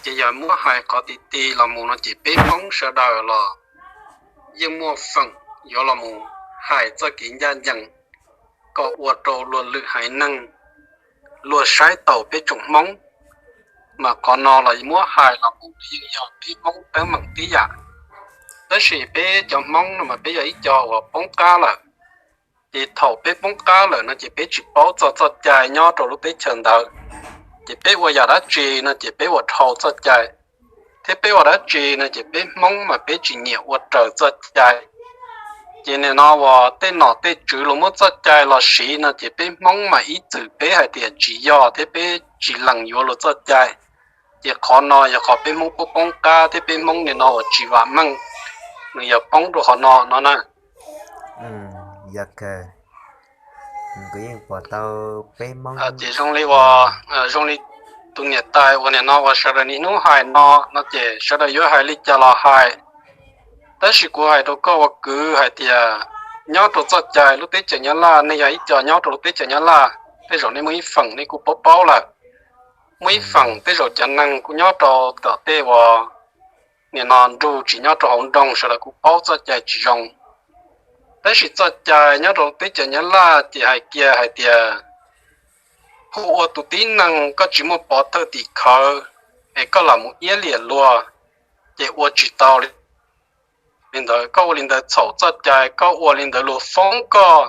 Ces yog muab hais qhov ti ti los mus no ces peb Hmoob sawv daws los yeej muaj feem yuav los mus hais txoj kev ncaj ncees kom ua rau luag lwm haiv neeg luag saib taus peb tsoom Hmoob. Mas qhov no los muab hais los mus yeej yog peb Hmoob teeb meem tib yam. Tab sis peb cov Hmoob no mas peb yog ib co uas poob qab lawm. Ces thaum peb poob qab lawm no ces peb tsis paub txog txoj cai nyob rau lub teb chaws ntawd. Ces peb ua yam dab tsi no ces peb ua dhau txoj cai, thiab peb ua dab tsi no ces peb Hmoob mas peb tsis nyiam ua raws txoj cai. Ces nim no uas tej nom tej tswv los muab txoj cai los siv no ces peb Hmoob mas ib txwm peb hais tias tsis yog thiab peb tsis lees yuav luag txoj cai. Ces qhov no yog qhov peb Hmoob poob poob qab thiab peb Hmoob nim no uas tsis vam meej, nws yog poob rau qhov no no na. Yog kawg, kuv yeej pom tau peb Hmoob. Ces zoo li uas, zoo li tus niam tais uas nim no uas sawv daws niaj hnub hais no no ces sawv daws yuav hais li cas los hais. Tab sis kuv hais rau koj ua kwv hais tias nyob rau txoj cai lub teb chaws Nyab Laj, nej yog ib co nyob rau lub teb chaws Nyab Laj, tej zaum nej muaj ib feem nej kuj paub paub lawm. Muaj ib feem tej zaum cov neeg kuj nyob rau tom tej uas nim no nrug tsis nyob rau hauv nroog sawv daws kuj paub txoj cai tsis zoo. Tab sis txoj cai nyob rau teb chaws Nyab Laj ces hais kiag hais tias hu ua tus tib neeg koj tsis muaj pov thawj tim khawv es koj lam mus iab liam luag, ces ua tsis tau li ntawd. Koj ua li ntawd txhaum txoj cai, koj ua li ntawd luag foob koj,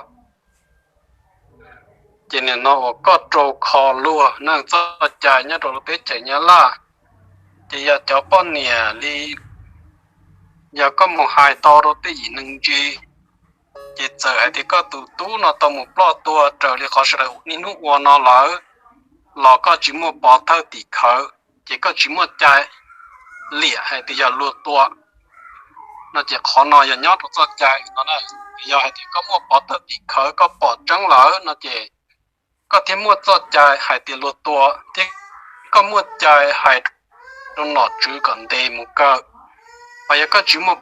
ces nim no uas koj rau kho luag na. Txoj cai nyob rau lub teb chaws Nyab Laj ces yog cov poj niam li, yog koj mus hais tau rau tej yim neeg ntsis, ces txawm hais tias koj tus tub no tau mus ploj tuag raws li qhov sawv daws niaj hnub ua no lawm, los koj tsis muaj pov thawj tim khawv, ces koj tsis muaj cai liam hais tias yog luag tua no. Ces qhov no yog nyob rau txoj cai no na. Yog hais tias koj muaj pov thawj tim khawv koj pom tseeb lawm no ces koj thiaj muaj txoj cai hais tias luag tua, thiab koj muaj cai hais rau nom tswv kom ntes mus kaw. Ho yog koj tsis muaj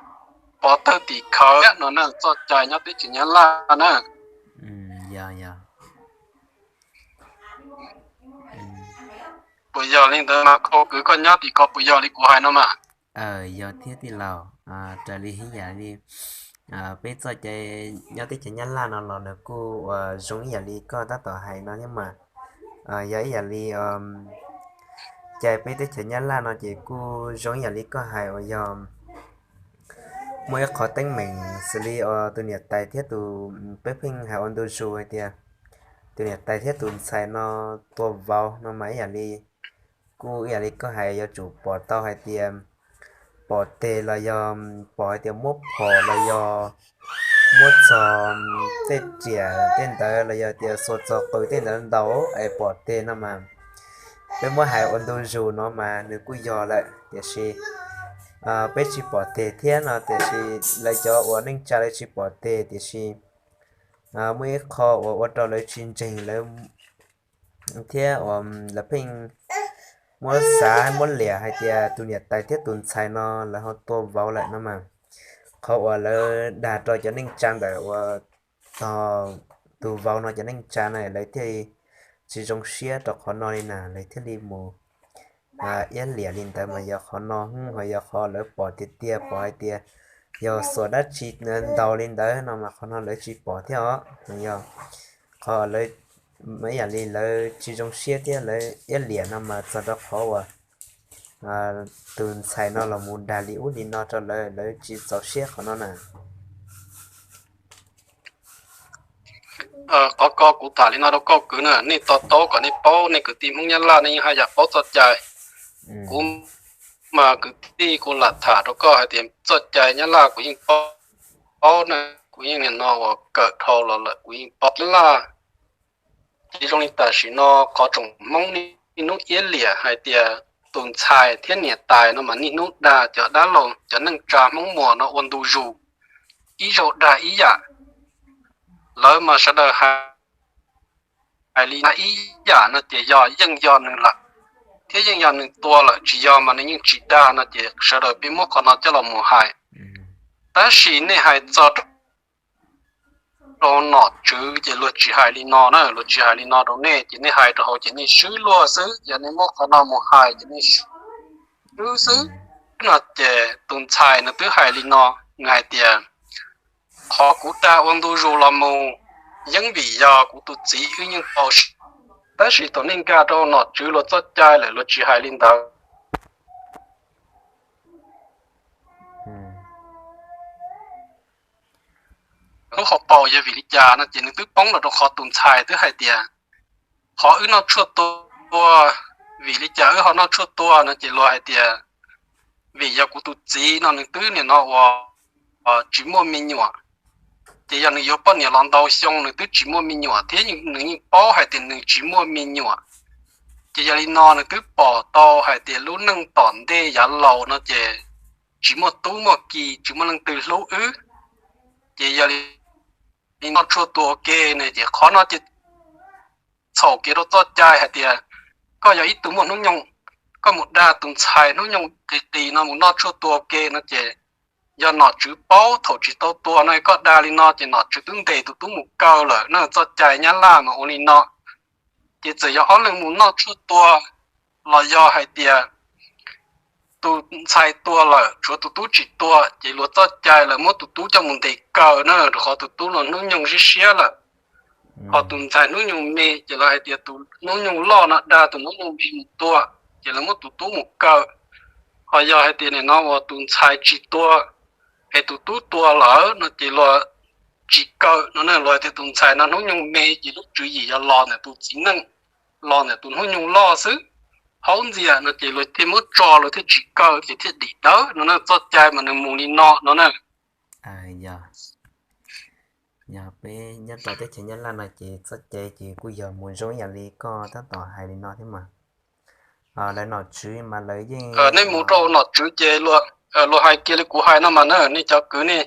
pov thawj tim khawv no na, txoj cai nyob teb chaws Nyab Laj na. Puas yog li ntawd mas koj kwv koj nyob tim ko puas yog li kuv hais no mas? Yog thiab tij laug, raws li ib yam li peb txoj cai nyob teb chaws Nyab Laj no los nws kuj uas zoo ib yam li koj tab tom hais no thiab mas. Yog ib yam li cai peb teb chaws Nyab Laj no ces kuj zoo ib yam li koj hais uas yog muaj ib qho teeb meem xws li tus niam tais thiab tus, peb pheej hais ua ntu zus hais tias tus niam tais thiab tus ntxhais no tua vauv no mas ib yam li, kuj ib yam li koj hais yuav tsum pom tau hais tias pom teg los yog pom hais tias muab phom los yog muab txog tej riam tej ntawd los yog tias xuas txog qws tej ntawd ntau es pom teg no mas, peb muab hais ua ntu zus no mas nws kuj yog lawm tiam sis peb tsis pom teg thiab no tiam sis lawv cov uas neej tsa lawv tsis pom teg tiam sis muaj ib qho uas ua rau lawv tsis ntseeg lawv thiab uas lawv pheej muab xav muab liam hais tias tus niam tais thiab tus ntxhais no lawv ho tua vauv lawm no mas, qhov uas lawv dag rau cov neej tsa ntawm uas tog tus vauv no cov neej tsa na lawv thiaj li tsis zoo siab rau qhov no li na, lawv thiaj li mus iab liam li ntawd mas yog qhov no ho yog qhov lawv pom tiag tiag, pom hais tias yog xuas dab tsi ntau li ntawd no mas qhov no lawv tsis pom thiab os. Yog qhov lawv, ib yam li lawv tsis zoo siab thiab lawv iab liam no mas txog rau qhov uas tus ntxhais no los mus dag li ub li no rau lawv, lawv tsis txaus siab qhov no na. Qhov ko kuv tham li no rau koj kwv na, nej to taub kom nej paub, nej kwv tij Hmoob Nyab Laj nej yeej haj yam paub txoj cai. Kuv mas kwv tij kuv lam tham rau koj hais tias txoj cai Nyab Laj kuv yeej paub na, kuv yeej nim no uas kawm dhau los lawm kuv yeej paub Nyab Laj. Ces zoo li tam sim no qhov tsoom Hmoob niaj hnub iab liam hais tias tus ntxhais thiab niam tais no mas niaj hnub dag cov dab laug cov neej tsa Hmoob Muas no ua ntu zus, ib zaug dag ib yam. Lawv mas sawv daws hais li ib yam no ces yog yeej yog nws lawm, thiab yeej yog nws tua lawm, tsis yog mas nws yeej tsis dag no ces sawv daws peb muab qhov no coj los mus hais. Tab sis nej hais txog rau nom tswv ces luag tsis hais li no na, luag tsis hais li no rau nej ces nej hais rau hauv ces nej swb luag xwb, yog nej muab qhov no mus hais ces nej swb wb xwb. No ces tus ntxhais nws twb hais li no, nws hais tias, qhov kuv dag ua ntu zus los mus yeej vim yog kuv tus txiv wb yeej paub, tab sis thaum nej nkag rau nom tswv luag txoj cai lawm luag tsis hais li ntawd. Lub hauv paus yog vim li cas no ces nws twb poob los rau qhov tus ntxhais twb hais tias, qhov wb noj tshuaj tua, vim li cas wb ho noj tshuaj tua no ces luag hais tias, vim yog kuv tus txiv no nws twb nim no ua tsis muaj me nyuam, ces yog nws yuav poj niam los ntau xyoo nws twb tsis muaj me nyuam thiab nws yeej paub hais tias nws tsis muaj me nyuam. Ces yog li no nws twb pom tau hais tias lub neej tom ntej yav laus no ces tsis muaj tub muaj ki, tsis muaj leej twg hlub wb. Ces yog li noj tshuaj tua ua ke ne ces qhov no ces txhaum kev rau txoj cai hais tias koj yog ib tug muaj hnub nyoog, koj mus dag tus ntxhais hnub nyoog qis qis no mus noj tshuaj tua ua ke no ces yog nom tswv paub thaum tsis tau tua no koj dag li no ces nom tswv twb ntes tus tub mus kaw lawm na. Txoj cai Nyab Laj mas ua li no. Ces txawm yog ob leeg mus noj tshuaj tua los yog hais tias tus ntxhais tua lawm tshuav tus tub tsis tua ces luag txoj cai lawv muab tus tub coj mus ntes kaw na, rau qhov tus tub no hnub nyoog siab siab lawm. Ho tus ntxhais hnub nyoog me ces lawv hais tias tus hnub nyoog loj no dag tus hnub nyoog me mus tua, ces lawv muab tus tub mus kaw. Ho yog hais tias nim no uas tus ntxhais tsis tua es tus tub tua lawm no ces luag tsis kaw no na, luag hais tias tus ntxhais no hnub nyoog me ces lub tswv yim yog los ntawm tus txiv neej, los ntawm tus hnub nyoog loj xwb. Haub ntxias no ces luag thiaj muab tso luag thiaj tsis kaw ces thiaj dim dawb no na. Txoj cai mas nws mus li no no na. Yog peb nyob rau teb chaws Nyab Laj no ces txoj cai ces kuj yog mus zoo ib yam li koj tab tom hais li no thiab mas. Lawv nom tswv mas lawv yeej, nej mus rau nom tswv ces luag hais kiag li kuv hais no mas na, nej cov kwv nej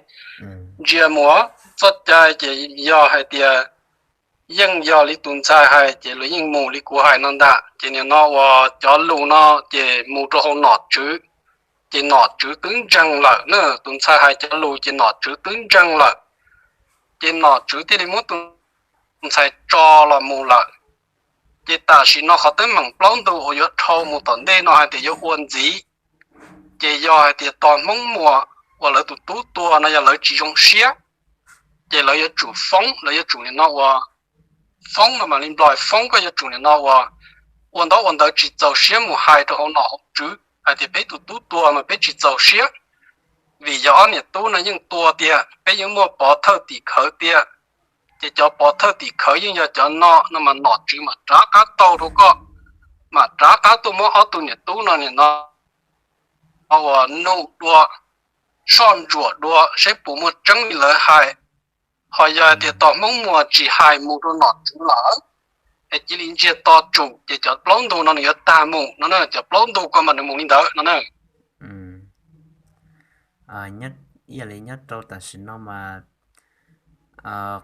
ntsia mus, txoj cai ces yog hais tias yeej yog li tus ntxhais hais ces luag yeej mus li kuv hais no ntag. Ces nim no uas cov lus no ces mus rau hauv nom tswv, ces nom tswv twb ntseeg lawm na. Tus ntxhais hais cov lus ces nom tswv twb ntseeg lawm, ces nom tswv thiaj li muab tus ntxhais tso los mus lawm. Ces tam sim no qhov teeb meem plaub ntug uas yuav dhau mus tom ntej no hais tias yuav ua ntxiv, ces yog hais tias tos Hmoob Muas uas lawv tus tub tua no yog lawv tsis zoo siab, ces lawv yuav tsum foob, lawv yuav tsum nim no uas foob no mas li Nplog foob, koj yuav tsum nim no uas ua ntaub ua ntawv tsis txaus siab mus hais rau hauv nom hauv tswv hais tias peb tus tub tua mas peb tsis txaus siab, vim yog ob niam tub no yeej tua tiag, peb yeej muaj pov thawj tim khawv tiag. Ces cov pov thawj tim khawv yeej yog cov no no mas nom tswv mam rov qab tau rau koj, mam rov qab tuaj muab ob tug niam tub no nim no uas nug dua, soj ntsuam dua saib puas muaj tseeb li lawv hais. Ho yog hais tias tos Hmoob Muas tsis hais mus rau nom tswv lawm, es cia li ntsiag to tsum ces cov plaub ntug no nws yuav tag mus no na, cov plaub ntug ko mas nws mus li ntawd no na. Ib yam li nyob rau tam sim no mas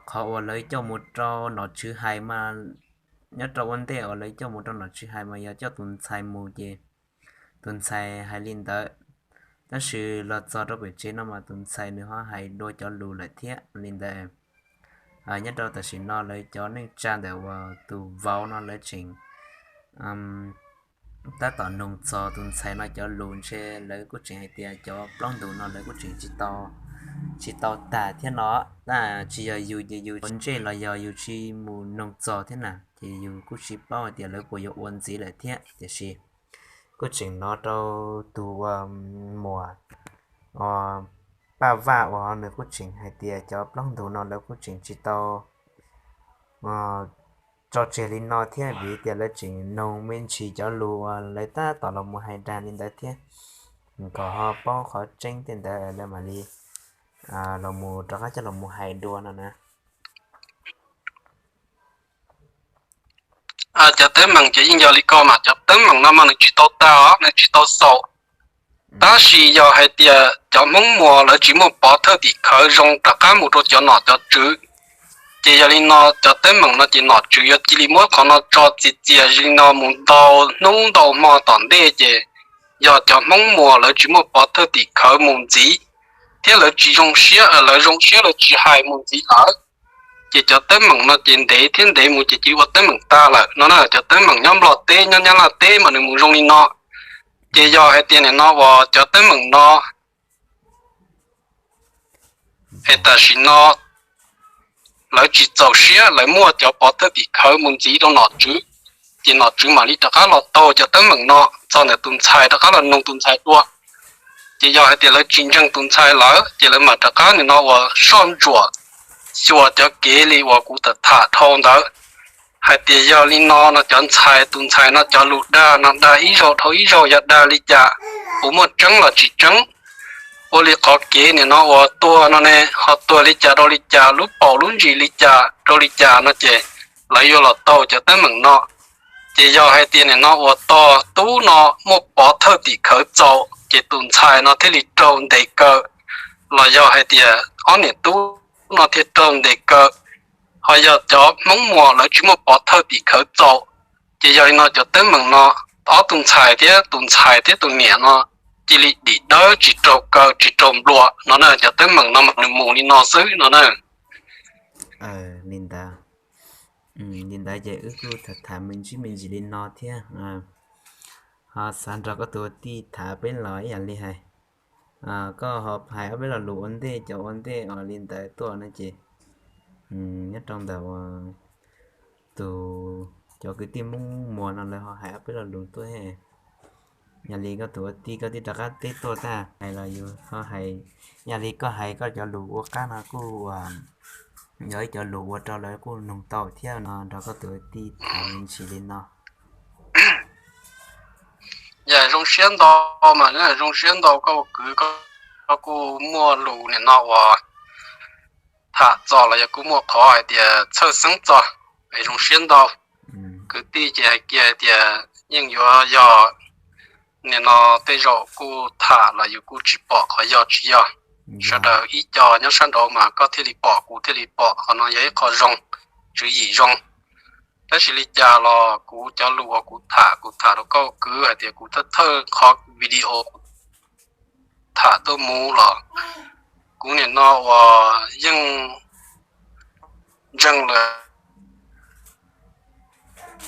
qhov uas lawv coj mus rau nom tswv hais mas, nyob rau ua ntej uas lawv coj mus rau nom tswv hais mas yog coj tus ntxhais mus ces tus ntxhais hais li ntawd. Tab sis los txog rau pem tsev no mas tus ntxhais nws ho hais dua cov lus lawm thiab li ntawd. Nyob rau tam sim no lawv cov neej tsa ntawm uas tus vauv no lawv tseem tab tom noog txog tus ntxhais no cov lus ntshe lawv kuj tseem hais tias cov plaub ntug no lawv kuj tseem tsis tau, tsis tau tag thiab no. Tab tsis yog yus ces yus ua ntsej los yog yus tsis mus noog txog thiab na, ces yus kuj tsis paub hais tias lawv puas yuav ua ntxiv lawm thiab. Tiam sis kuj tseem hnov rau tus uas muam Paj Vaj uas nws kuj tseem hais tias cov plaub ntug no lawv kuj tseem tsis tau tso tseg li no thiab, vim tias lawv tseem noog me ntsis cov lus uas lawv tab tom los mus hais dag li ntawd thiab. Kom ho paub qhov tseeb tej ntawd lawv mam li los mus rov qab coj los mus hais dua no na. Cov teeb meem ces yeej yog li ko mas cov teeb meem no mas nws tsis tau tag os, nws tsis tau xaus. Tab sis yog hais tias cov Hmoob Muas lawv tsis muaj pov thawj tim khawv zoo rov qab mus rau cov nom cov tswv, ces yog li no cov teeb meem no ces nom tswv yuav cia li muab qhov no tso txias txias li no mus ntau hnub ntau hmo tom ntej ces yog cov Hmoob Muas lawv tsis muaj pov thawj tim khawv mus ntxiv, thiab lawv tsis zoo siab, lawv zoo siab lawv tsis hais mus ntxiv lawm, ces cov teeb meem no ces ntev thiab ntev mus ces cia li ua teeb meem tag lawm no na. Cov teeb meem nyob Nplog teb nyob Nyab Laj teb mas nws mus zoo li no. Ces yog hais tias nim no uas cov teeb meem no es tam sim no lawv tsis txaus siab, lawv muaj cov pov thawj tim khawv mus ntxiv rau nom tswv, ces nom tswv mam li rov qab los taug cov teeb meem no txog ntawm tus ntxhais, rov qab los nug tus ntxhais dua. Ces yog hais tias lawv tsis ntseeg tus ntxhais lawm ces lawv mam rov qab nim no uas soj ntsuam xyuas cov kev li uas kuv tham tham dhau ntawd, hais tias yog li no no cov ntxhais, tus ntxhais no cov lus dag no dag ib zaug dhau ib zaug, yog dag li cas, puas muaj tseeb los tsis tseeb, ua li qhov kev nim no uas tuag no ne ho tuag li cas rau li cas, lub paus lub ntsis li cas rau li cas no ces lawv yuav los taug cov teeb meem no. Ces yog hais tias nim no uas tus tub no muaj pov thawj tim khawv txaus ces tus ntxhais no thiaj li raug ntes kaw, los yog hais tias ob niam tub no thiaj raug ntes kaw. Ho yog cov Hmoob Muas lawv tsis muaj pov thawj tim khawv txaus, ces yog li no cov teeb meem no ob tug ntxhais thiab tus ntxhais thiab tus niam no cia li dim dawb tsis raug kaw tsis raug nplua no na. Cov teeb meem no mas nws mus li no xwb no na. Li ntawd, li ntawd ces wb kuj tham tham me ntsis me ntsis li no thiab. Ho xav nrog koj tus ua tij tham peb los ib yam li hais, koj ho hais ob peb lo lus ua ntej, cov ua ntej os li ntawd tuaj no ces nyob rau ntawm tus, cov kwv tij Hmoob Muas no lawv ho hais ob peb lo lus tuaj. Yog li koj tus ua tij koj twb rov qab teb tuaj tag, hais los yus ho hais, yog li koj hais koj cov lus ua qab no kuj yog ib cov lus ua rau lawv kuj nug tau thiab no, nrog koj tus ua tij tham me ntsis li no. Yam zoo siab ntau mas, zoo siab ntau koj ua kwv, koj kuj muaj lus nim no uas tham txog los yog kuj muaj qhov hais tias txhawj xeeb txog, es zoo siab ntau. Kwv tij ces hais kiag hais tias yeej yuav yog nim no tej zaum kuj tham los yus kuj tsis pom qhov yog tsis yog. Sawv daws ib co nyob sab nraud mas koj thiaj li pom kuv thiaj li pom, qhov no yog ib qho zoo, tswv yim zoo. Tab sis li cas los kuv cov lus uas kuv tham, kuv tham rau koj kwv hais tias kuv thawj thawj qhov video kuv tham tuaj mus los kuv nim no uas yeej ntseeg lawm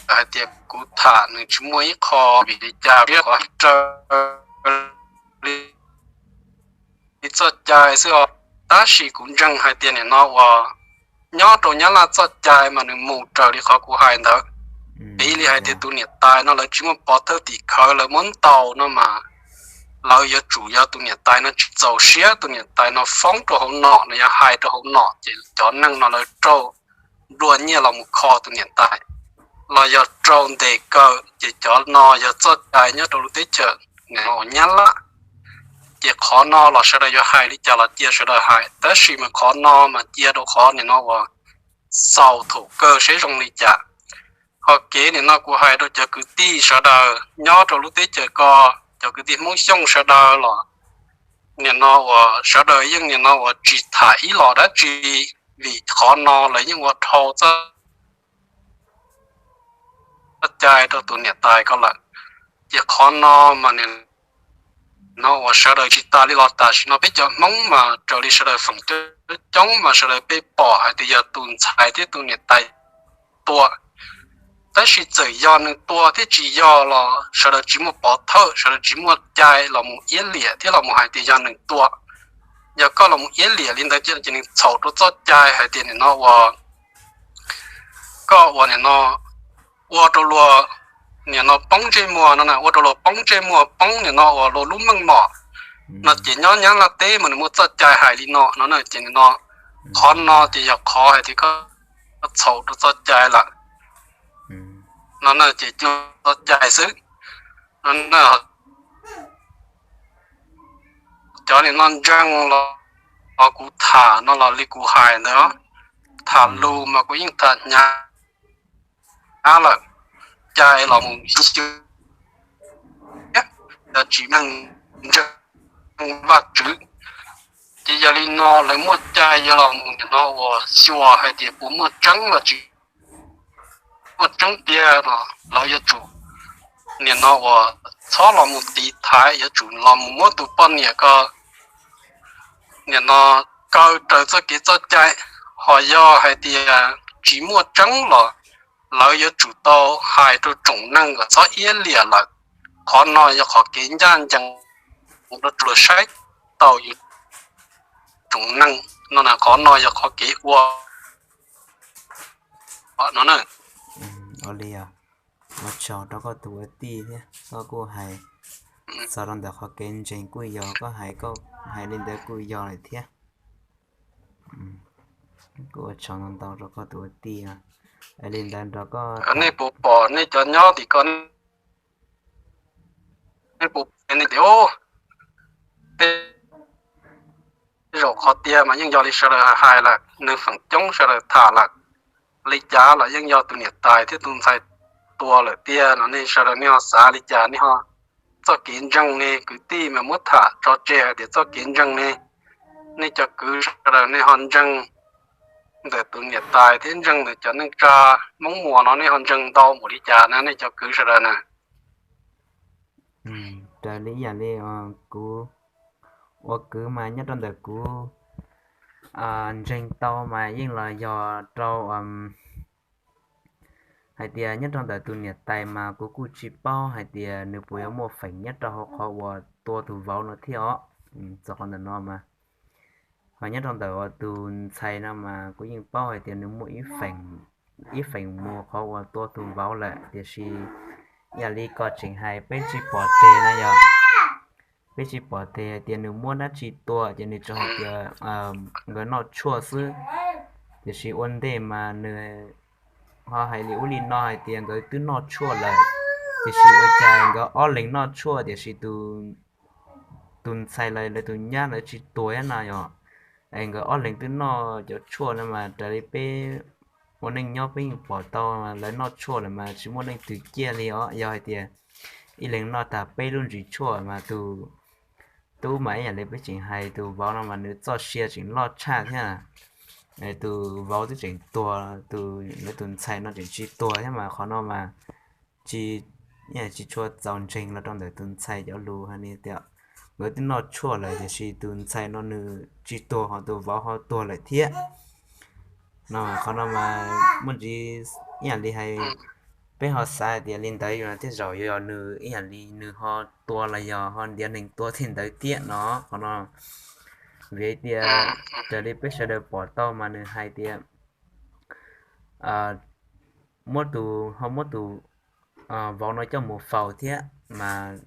hais tias kuv tham nws tsis muaj ib qho vim li cas, qhov raws li txoj cai xwb os. Tab sis kuv ntseeg hais tias nim no uas nyob rau Nyab Laj txoj cai mas nws mus raws li qhov kuv hais ntawd. Piv li hais tias tus niam tais no lawv tsis muaj pov thawj tim khawv, lawv muab ntaus no mas lawv yuav tsum yog tus niam tais no tsis txaus siab, tus niam tais no foob rau hauv nom, no yog hais rau hauv nom ces cov neeg no lawv raug nplua nyiaj los mus kho tus niam tais, los yog raug ntes kaw, ces cov no yog txoj cai nyob rau lub teb chaws nim no uas Nyab Laj. Ces qhov no los sawv daws yuav hais li cas los cia sawv daws hais, tab sis mas qhov no mas cia rau qhov nim no uas xaus thaum kawg seb zoo li cas. Ho kev nim no kuv hais rau cov kwv tij sawv daws nyob rau lub teb chaws ko, cov kwv tij Hmoob Xyooj sawv daws los nim no uas sawv daws yeej nim no uas tsis tham ib los dab tsi, vim qhov no lawv yeej ua dhau txoj cai rau tus niam tais ko lawm. Ces qhov no mas nim no uas sawv daws tsis tas li los tam sim no peb cov Hmoob mas raws li sawv daws feem coob coob mas sawv daws peb pom hais tias yog tus ntxhais thiab tus niam tais tua. Tab sis txawm yog nws tua thiab tsis yog los sawv daws tsis muaj pov thawj, sawv daws tsis muaj cai los mus iab liam thiab los mus hais tias yog nws tua. Yog koj los mus iab liam li ntawd ces nws txhaum rau txoj cai hais tias nim no uas koj uas nim no ua rau luag nim no poob ntsej muag no, ua rau luag poob ntsej muag, poob nim no uas luag lub meej mom no ces nyob Nyab Laj teb mas nws muaj txoj cai hais li no no na. Ces nim no qhov no ces yog qhov hais tias koj txhaum rau txoj cai lawm no na, ces txoj cai xwb no. Cov nim no ntseeg los kuv tham no los li kuv hais ntawd, tham lus mas kuv yeej tham hnyav lawm, cai los mus xyu, yog tsis meej ntseeg Vajtswv. Ces yog li no lawv muaj cai yuav los mus nim no uas xyuas hais tias puas muaj tseeb los tsis muaj tseeb tiag no, lawv yuav tsum nim no uas txhob los mus tiv thaiv, yuav tsum los mus muab tus poj niam ko nim no kaw raws txoj kev txoj cai. Ho yog hais tias tsis muaj tseeb los lawv yuav tsum tau hais rau tsoom neeg kom txhob iab liam lawm. Qhov no yog qhov kev ncaj ncees rau txhua saib tau yus tsoom neeg no na, qhov no yog qhov kev ua no na. Ua li os, ua tsaug rau koj tus ua tij thiab koj kuj hais txog rau ntawm qhov kev ntseeg kuj yog, koj hais, koj hais li ntawd kuj yog lawm thiab. Kuj ua tsaug ntau ntau rau koj tus ua tij. Li ntawd nrog koj, nej puas pom nej cov nyob tim ko, nej puas pom nej tias, tej zaum qhov tiag mas yeej yog li sawv daws hais lawm, neeg feem coob sawv daws tham lawm, li cas los yeej yog tus niam tais thiab tus ntxhais tua lawm tiag no, nej sawv daws nej ho xav li cas, nej ho, txoj kev ntseeg ne, kwv tij mas muab tham tso tseg hais tias txoj kev ntseeg ne, nej cov kwv sawv daws nej ho ntseeg ntawm tus niam tais thiab ntseeg ntawm cov neej tsa Hmoob Muas no nej ho ntseeg ntau npaum li cas na, nej cov kwv sawv daws na? Raws li ib yam li kuv ua kwv mas nyob rau ntawm kuv ntseeg tau mas yeej los yog rau hais tias nyob rau ntawm tus niam tais mas kuv kuj tsis paub hais tias nws puas yuav muaj feem nyob rau hauv qhov uas tua tus vauv no thiab os. Txog qhov ntawm no mas, ho nyob rau ntawm uas tus ntxhais no mas kuv yeej paub hais tias nws muaj ib feem, ib feem mus qhov uas tua tus vauv lawm, tiam sis ib yam li koj tseem hais peb tsis pom tes na yog, peb tsis pom tes hais tias nws muab dab tsi tua, ces nws tsuas hais tias nkawd noj tshuaj xwb. Tiam sis ua ntej mas nws ho hais li ub li no hais tias nkawd twb noj tshuaj lawm, tiam sis ua cas nkawd ob leeg noj tshuaj tiam sis tus ntxhais los lawv tus nyab lawv tsis tuag thiab no yog. Es nkawd ob leeg twb noj cov tshuaj no mas raws li peb ua neej nyob peb yeej pom tau lawv noj tshuaj lawm mas tsis muaj leej twg ciaj li os. Yog hais tias ib leeg noj tag peb lub ntsis tshuaj mas tus tub mas ib yam li peb tseem hais tus vauv no mas nws txoj sia tseem loj tshaj thiab. Tus vauv twb tseem tuag, lawv tus ntxhais no tseem tsis tuag thiab mas qhov no mas tsis, tsis tshua txaus ntseeg los rau ntawm tus ntxhais cov lus hais tias nkawd twb noj tshuaj lawm tiam sis tus ntxhais no nws tsis tuag ho tus vauv ho tuag lawm thiab. No qhov no mas muaj ntsis ib yam li hais, peb ho xav hais tias li ntawd yus no tej zaum yog nws ib yam li nws ho tua los yog ho ntiav neeg tua tej ntawd thiab no qhov no. Vim hais tias raws li peb sawv daws pom tau mas nws hais tias muab tus, ho muab tus vauv no coj mus faus thiab mas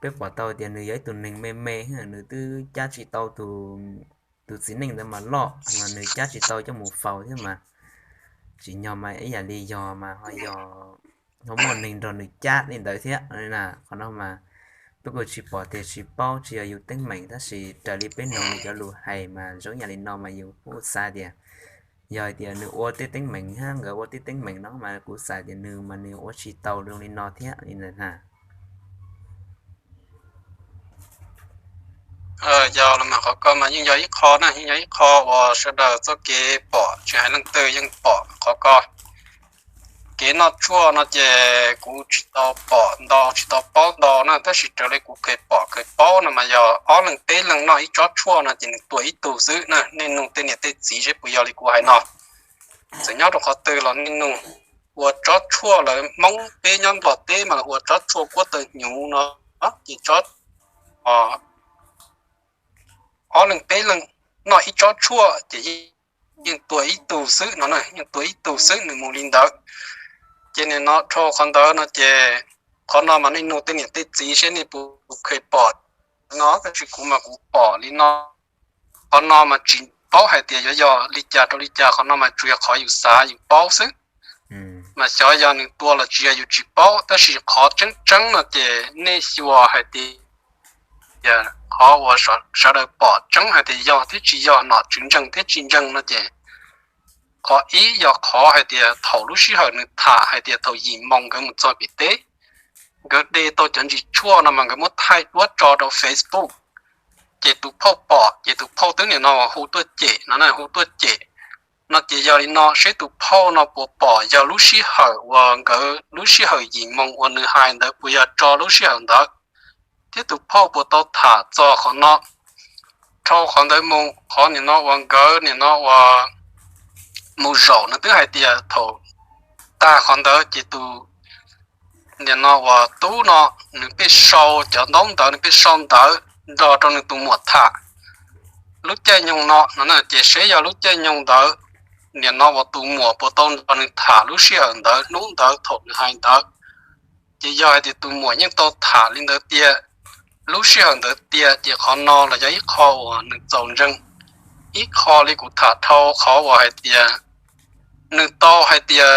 peb pom tau tias nws yog ib tug neeg me me, nws twb cab tsis tau, tus txiv neej ntawd mas loj mas nws cab tsis tau coj mus faus thiab mas tsim nyog mas ib yam li yog mas ho yog ho muaj neeg nrog nws cab li ntawd thiab na. Qhov no mas peb kuj tsis pom tiag tsis paub, tsis yog yus teeb meem tab sis raws li peb noog nws cov lus hais mas zoo ib yam li no mas yus kuj xav tias yog hais tias nws ua tej teeb meem thiab nkawd ua tej teeb meem no mas kuv xav tias nws mas nws ua tsis tau zoo li no thiab li ntawd na. Yog los mas qhov ko mas yeej yog ib qho na, yeej yog ib qho uas sawv daws txoj kev pom tsis hais leej twg yeej pom qhov ko. Kev noj tshuaj no ces kuv tsis tau pom ntau tsis tau paub ntau na, tab sis raws li kuv kheev pom kheev paub no mas yog ob leeg peb leeg noj ib tsob tshuaj no ces nws tua ib tug xwb na. Nej nug tej niam tej txiv seb puas yog li kuv hais no. Txawm nyob rau qhov twg los nej nug. Ua tsob tshuaj lawv Hmoob peb nyob Nplog teb mas ua tsob tshuaj kuab taw hnyuv no ces tsob ob leeg peb leeg noj ib tsob tshuaj ces yeej tua ib tug xwb no, yeej tua ib tug xwb nws mus li ntawd. Ces nim no dhau qhov ntawd no ces qhov no mas nej nug tej niam tej txiv seb nej puas kheev pom no, tab sis kuv mas kuv pom li no. Qhov no mas tsis paub hais tias yuav yog li cas rau li cas, qhov no mas tsuas yog qhov yus xav yus paub xwb. Mas xyov yog nws tua los tsis yog yus tsis paub, tab sis qhov tseeb tseeb no ces nej xyuas hais tias qhov uas sawv daws pom tseeb hais tias yog thiab tsis yog, nom tswv ntseeg thiab tsis ntseeg no ces qhov ib yog qhov hais tias thaum lub sij hawm nws tham hais tias thaum yim moo nkawd mus txog pem teb, nkawd de tau cov ntsis tshuaj no mas nkawd muab thaij duab tso rau Facebook, ces tus phauj pom ces tus phauj twb nim no hu tuaj cem no, hu tuaj cem no ces yog li no seb tus phauj no puas pom yog lub sij hawm uas nkawd lub sij hawm yim moo uas nws hais ntawd puas yog tso lub sij hawm ntawd, thiab tus phauj puas tau tham txog qhov no. Dhau qhov ntawd mus qhov nim no uas nkawd nim no uas mus zaum no twb hais tias thaum tag qhov ntawd ces tus nim no uas tub no nws pheej sau cov ntaub ntawv, nws pheej sau ntawv nrog rau nws tus muam tham lub caij nyoog no no na, ces seb yog lub caij nyoog ntawd nim no uas tus muam puas tau nrog nws tham lub sij hawm ntawd hnub ntawd thaum nws hais ntawd. Ces yog hais tias tus muam yeej tau tham li ntawd tiag, lub sij hawm ntawd tiag, ces qhov no los yog ib qho uas nws txaus ntseeg. Ib qho li kuv tham dhau qhov uas hais tias nws tau hais tias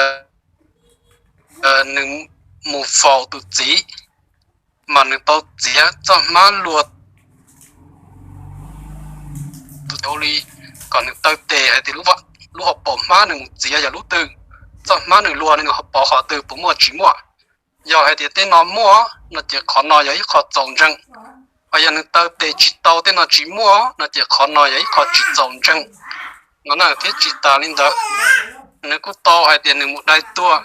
nws mus faus tus txiv, mas nws tau txiav txoj hmab luag tus li kom nws taw tes hais tias lub hauv paus hmab nws mus txiav yog lub twg, txoj hmab nws luag nws ho pov qhov twg, puas muaj tsis muaj. Yog hais tias tej no muaj no ces qhov no yog ib qho txaus ntseeg. Ho yog nws taw tes tsis tau tej no tsis muaj no ces qhov no yog ib qho tsis txaus ntseeg no na. Thiab tsis tas li ntawd, nws kuj tau hais tias nws mus dai tuag,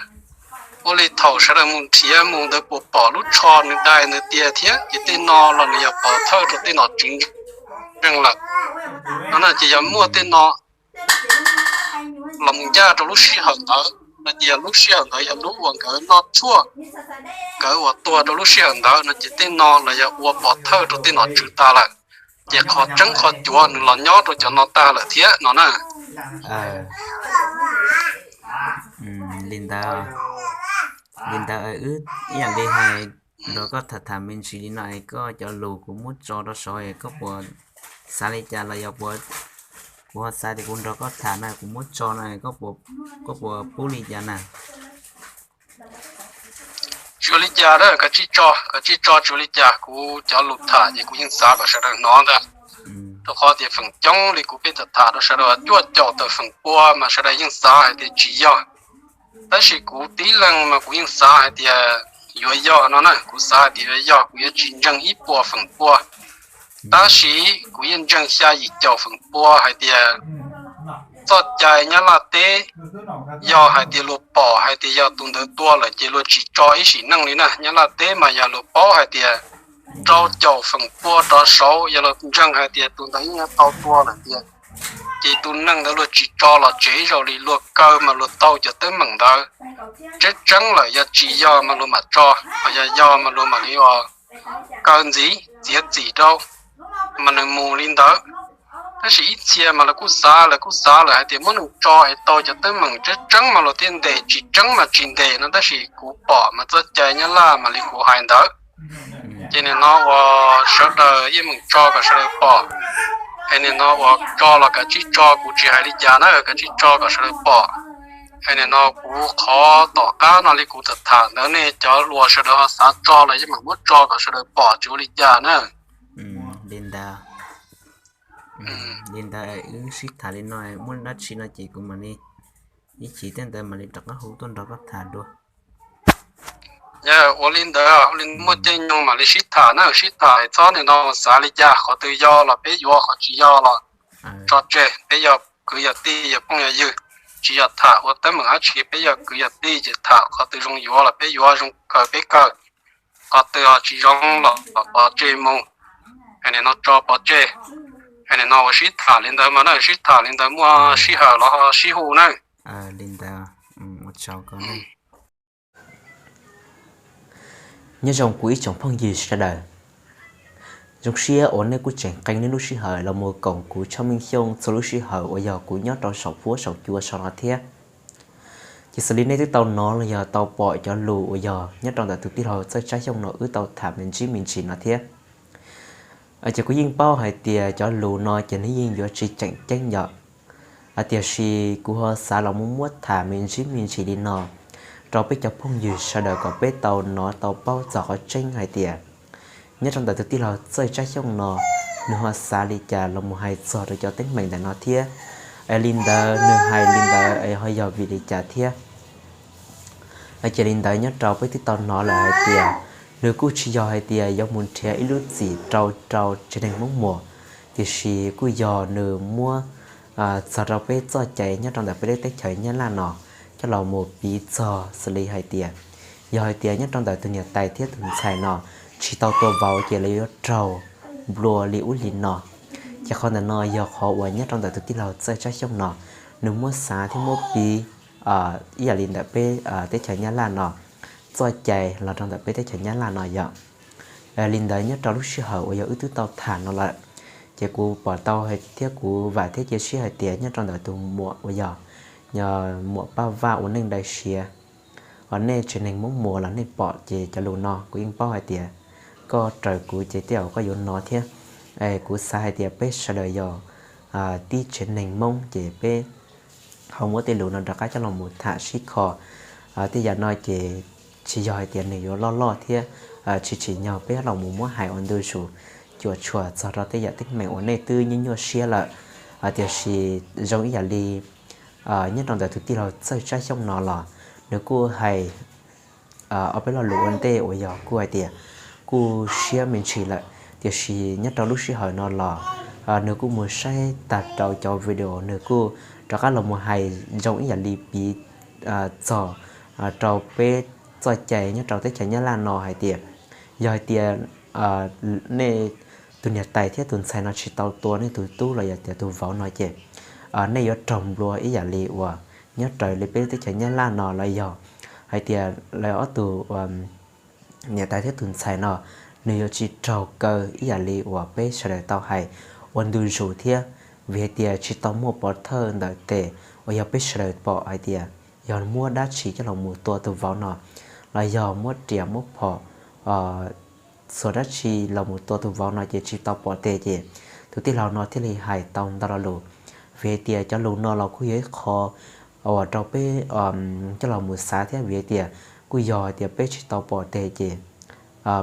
ua li thaum sawv daws mus nrhiav mus ntawd puas pom lub tsho nws dai ntawd tiag thiab, ces tej no los nws yog pov thawj rau tej nom tswv ntseeg lawm no na. Ces yog muaj tej no los mus ncaj rau lub sij hawm ntawd no ces yog lub sij hawm ntawd yog lub uas nkawd noj tshuaj, nkawd uas tuag rau lub sij hawm ntawd no ces tej no los yog ua pov thawj rau tej nom tswv tas lawm. Ces qhov tseeb qhov cuav nws los nyob rau cov no tag lawm thiab no na. Li ntawd, li ntawd wb ib yam li hais nrog koj tham tham me ntsis li no es koj cov lus kuv muab tso rau saud es koj puas xav li cas los yog puas, kuv ho xav tias kuv nrog koj tham no kuv muab tso no koj puas pub li cas na? Tsis ua li cas na, kav tsij tso, kav tsij tso tsis ua li cas. Kuv cov lus tham ces kuv yeej xav kom sawv daws hnov ntag. Rau qhov tias feem coob li kuv pheej tham tham rau sawv daws cuaj caum tawm feem pua mas sawv daws yeej xav hais tias tsis yog. Tab sis kuv tib leeg mas kuv yeej xav hais tias yuav yog no na, kuv xav hais tias yuav yog, kuv yuav tsis ntseeg ib puas feem pua. Tab sis kuv yeej ntseeg xya yim caum feem pua hais tias txoj cai Nyab Laj teb, yog hais tias luag pom hais tias yog tus ntawd tuag lawm ces luag tsis tso ib sim neej li na. Nyab Laj teb mas yog luag paub hais tias rau caum feem pua rov saud yog luag ntseeg hais tias tus ntawd yeej tau tuag lawm tiag, ces tus neeg ntawd luag tsis tso los tsev ib zaug li, luag kaw mas luag tau cov teeb meem ntawd tseeb tseeb lawm, yog tsis yog mas luag mam tso, ho yog yog mas luag mam li ua kaw ntxiv txiav txim rau, mas nws mus li ntawd. Tab sis ib txhia mas lawv kuj xav, lawv kuj xav lawm hais tias muab nws tso es tau cov teeb meem tseeb tseeb mas luag thiaj ntes, tsis tseeb mas tsis ntes no. Tab sis kuv pom mas txoj cai Nyab Laj mas li kuv hais ntawd. Ces nim no uas sawv daws yeej meem tso kom sawv daws pom, es nim no uas tso los kav tsij tso, kuv tsis hais li cas na, kav tsij tso kom sawv daws pom. Es nim no kuv qhov tom qab no li kuv tham tham ntawd, nej cov hluas sawv daws ho xav tso los yeej meem muab tso kom sawv daws pom tsis ua li cas na. Li ntawd, li ntawd wb sib tham li no, muaj dab tsi no ces kuv mam li ib chim tej ntawd mam li rov qab hu tuaj nrog koj tham dua. Yog ua li ntawd, ua li muaj caij nyoog mam li sib tham na, sib tham txhob nim no xav li cas, qhov twg yog los peb yuav, qhov tsis yog los tso tseg. Peb yog kwv yog tij, yog phooj yog ywg, tsis yog tham ua teeb meem dab tsi, peb yog kwv yog tij ces tham, qhov twg zoo yuav los peb yuav, zoo kawg peb kawg, qhov twg ho tsis zoo los pov tseg mus, es nim no tso pov tseg. Es nim no ua sib tham li ntawd mas na, sib tham li ntawd muaj sij hawm los ho sib hu na. Li ntawd, ua tsaug koj. Nyob zoo kuv ib tsoom phooj ywg sawv daws, zoo siab uas nej kuj tseem qee nej lub sij hawm los mus koom kuv Tshoj Meej Xyooj txhua lub sij hawm uas yog kuv nyob rau saum huab saum cua saum no thiab. Ces xws li nej twb tau hnov los yog tau pom cov lus uas yog nyob rau ntawm tus tij laug Txawj Tsab Xyooj no wb tau tham me ntsis me ntsis no thiab. Ces kuv yeej paub hais tias cov lus no ces nws yeej yuav tsis tseem ceeb yom. Tiam sis kuv ho xav los mus muab tham me ntsis me ntsis li no rau peb cov phooj ywg sawv daws kom peb tau hnov tau paub txog qhov tseeb hais tias nyob rau ntawm tus tij laug Txawj Tsab Xyooj no, nws ho xav li cas los mus hais txog rau cov teeb meem ntawm no thiab. Es li ntawd nws hais li ntawd es ho yog vim li cas thiab. Ces li ntawd nyob rau peb twb tau hnov lawm hais tias nws kuj tsis yog hais tias yuav mus nrhiav ib lub txim rau rau tsev neeg Hmoob Muas, tiam sis kuj yog nws muab txog rau peb txoj cai nyob rau ntawm peb lub teb chaws Nyab Laj no coj los mus piv txog xws li hais tias yog hais tias nyob rau ntawm tus niam tais thiab tus ntxhais no tsis tau tua vauv ces lawv yuav raug nplua li ub li no. Ces qhov ntawm no yog qhov uas nyob rau ntawm tus tij laug Txawj Tsab Xyooj no nws muab xav thiab muab piv ib yam li ntawm peb teb chaws Nyab Laj no txoj cai los rau ntawm peb teb chaws Nyab Laj no yom. Li ntawd nyob rau lub sij hawm uas yog wb twb tau tham no lawm, ces kuv pom tau thiab kuv vam thiab cia siab hais tias nyob rau ntawm tus muam uas yog muam Paj Vaj ua neej dai siav, nej tsev neeg Hmoob Muas los nej pom ces cov lus no kuv yeej paub hais tias koj raws kuv ces tej zaum koj yuav hnov thiab. Kuv xav hais tias peb sawv daws yog tib tsev neeg Hmoob ces peb ho muab tej lus no rov qab coj los mus tham sib kho. Tej yam no ces tsis yog hais tias nws yuav loj loj thiab tsis tsim nyog peb los mus muab hais ua ntu zus cuam tshuam txog rau tej yam teeb meem uas nej twb nyuaj nyuaj siab lawm. Tiam sis zoo ib yam li nyob rau ntawm tus tij laug Txawj Tsab Xyooj no los nws kuj hais ob peb lo lus ua ntej uas yog kuj hais tias kuj siab me ntsis lawm, tiam sis nyob rau lub sij hawm no los nws kuj mus saib tag rau cov video, nws kuj rov qab los mus hais zoo ib yam li piv txog rau peb txoj cai nyob rau teb chaws Nyab Laj no hais tias yog hais tias nej tus niam tais thiab tus ntxhais no tsis tau tua nej tus tub los yog tias tus vauv no ces nej yuav raug nplua ib yam li uas nyob raws li peb teb chaws Nyab Laj no los yog hais tias lawv ob tug niam tais thiab tus ntxhais no nws yuav tsis raug kaw ib yam li uas peb sawv daws tau hais ua ntu zus thiab, vim hais tias tsis tau muaj pov thawj ntawm tes uas yog peb sawv daws pom hais tias yog muab dab tsi coj los mus tua tus vauv no los yog muab riam muab phom txhua dab tsi los mus tua tus vauv no ces tsis tau pom tes ces tus tij laug no thiaj li hais tau ntau lo lus. Vim hais tias cov lus no los kuj yog ib qho uas rau peb coj los mus xav thiab, vim hais tias kuj yog hais tias peb tsis tau pom tes ces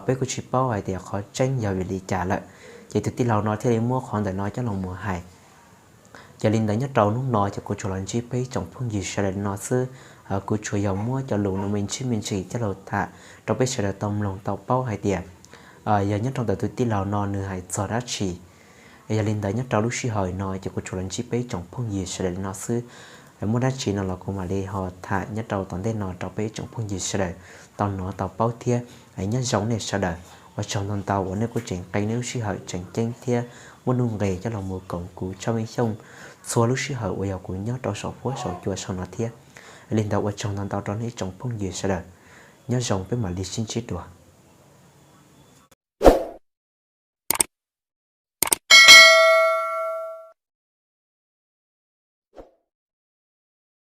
peb kuj tsis paub hais tias qhov tseeb yog vim li cas lawm. Ces tus tij laug no thiaj li muab qhov ntawm no coj los mus hais. Ces li ntawd nyob rau hnub no ces kuv tsuas los ntsib peb tsoom phooj ywg sawv daws li no xwb. Kuv tsuas yog muab cov lus no me ntsis me ntsis coj los tham rau peb sawv daws tau mloog tau paub hais tias yog nyob rau ntawm tus tij laug no nws hais txog dab tsi. Yog li ntawd nyob rau lub sij hawm no ces kuv tsuas los ntsib peb tsoom phooj ywg sawv daws li no xwb. Muaj dab tsi no los kuv mam li ho tham nyob rau tom ntej no rau peb tsoom phooj ywg sawv daws tau hnov tau paub thiab. Nyob zoo nej sawv daws, ua tsaug ntau ntau uas nej kuj tseem qee nej lub sij hawm tseem ceeb thiab muaj nuj nqis coj los mus koom kuv Tshaj Meej Xyooj txhua lub sij hawm uas yog kuv nyob rau saum huab saum cua saum no thiab. Li ntawd ua tsaug ntau ntau rau nej ib tsoom phooj ywg sawv daws. Nyob zoo, peb mam li sib ntsib dua.